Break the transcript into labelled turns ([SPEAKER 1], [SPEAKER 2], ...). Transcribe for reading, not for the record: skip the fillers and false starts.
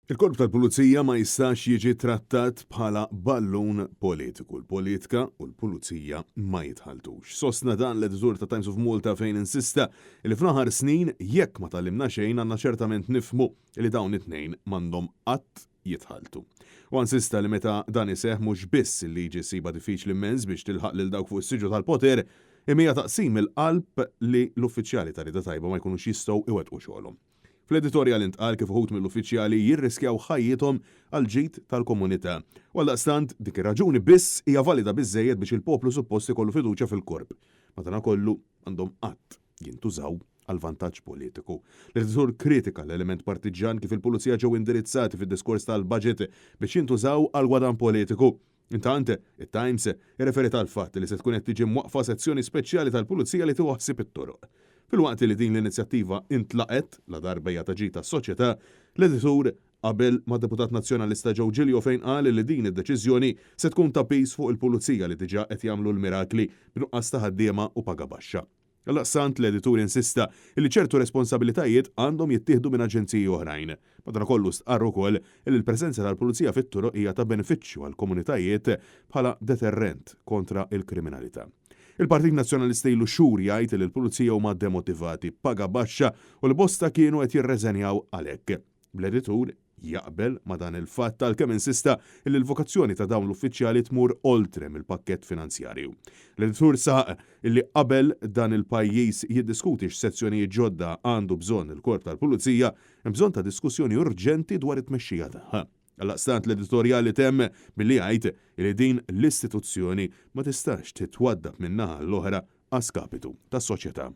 [SPEAKER 1] Il-Korp tal-Pulizija ma jistax jiġi trattat bħala ballun politiku. Il-politika u l-pulizija ma jitħaltux. Sostna dan l-editur ta' Times of Malta fejn insista li fl-aħħar snin, jekk ma tgħallimna xejn, għandna ċertament nifhmu li dawn it-tnejn m'għandhom qatt jitħalltu. U insista li meta dan iseħħ, mhux biss il-liġi ssibha diffiċli immens biex tilħaq lil dawk fuq is-siġġu tal-poter, imma hija taqsim il-qalb li l-uffiċjali ta' rieda tajba ma jkunux jistgħu iwettqu xogħolhom. Fl-editorjal intqal kif uħud mill-uffiċjali jirriskjaw ħajjithom għall-ġid tal-komunità. U għaldaqstant, dik ir-raġuni biss hija valida biżżejjed biex il-poplu suppost ikollu fiduċja fil-korp. Madankollu, għandhom qatt jintużaw għal vantaġġ politiku. L-editur kritika l-element partiġġan kif il-pulizija ġew indirizzati fid-diskors tal-budget biex jintużaw għal gwadann politiku. Intant, it-Times irreferiet għall-fatt li se tkun qed tiġi mwaqqfa sezzjoni speċjali tal-Pulizija li tieħu ħsieb it-toroq. Filwaqt li din l-inizjattiva intlaqgħet, ladarba hija ta' ġid għas-soċjetà, l-editur qabel mad-Deputat Nazzjonalista Joe Giglio fejn qal li din id-deċiżjoni se tkun ta' piż fuq il-Pulizija li diġà qed jagħmlu l-mirakli b'nuqqas ta' ħaddiema u paga baxxa. Għaldaqstant, l-editur insista li ċertu responsabilitajiet għandhom jittieħdu minn aġenziji oħrajn. Madankollu stqarr ukoll li l-preżenza tal-pulizija fit-toroq hija ta' benefiċċju għall-komunitajiet bħala deterrent kontra l-kriminalità. Il-Partit Nazzjonalista ilu xhur jgħid li l-pulizija huma demotivati, b'paga baxxa u li bosta kienu qed jirreżenjaw għalhekk. Bl-editur jaqbel ma' dan il-fatt għalkemm insista li l-vokazzjoni ta' dawn l-uffiċjali tmur oltre mill-pakkett finanzjarju. L-editur saħaq li qabel dan il-pajjiż jiddiskuti x'sezzjonijiet ġodda għandu bżonn il-Korp tal-Pulizija, hemm bżonn ta' diskussjoni urġenti dwar it-tmexxija tagħha. Għaldaqstant l-editorjal itemm billi jgħid li din l-istituzzjoni ma tistax titwaddab minn naħa għall-oħra a skapitu tas-soċjetà.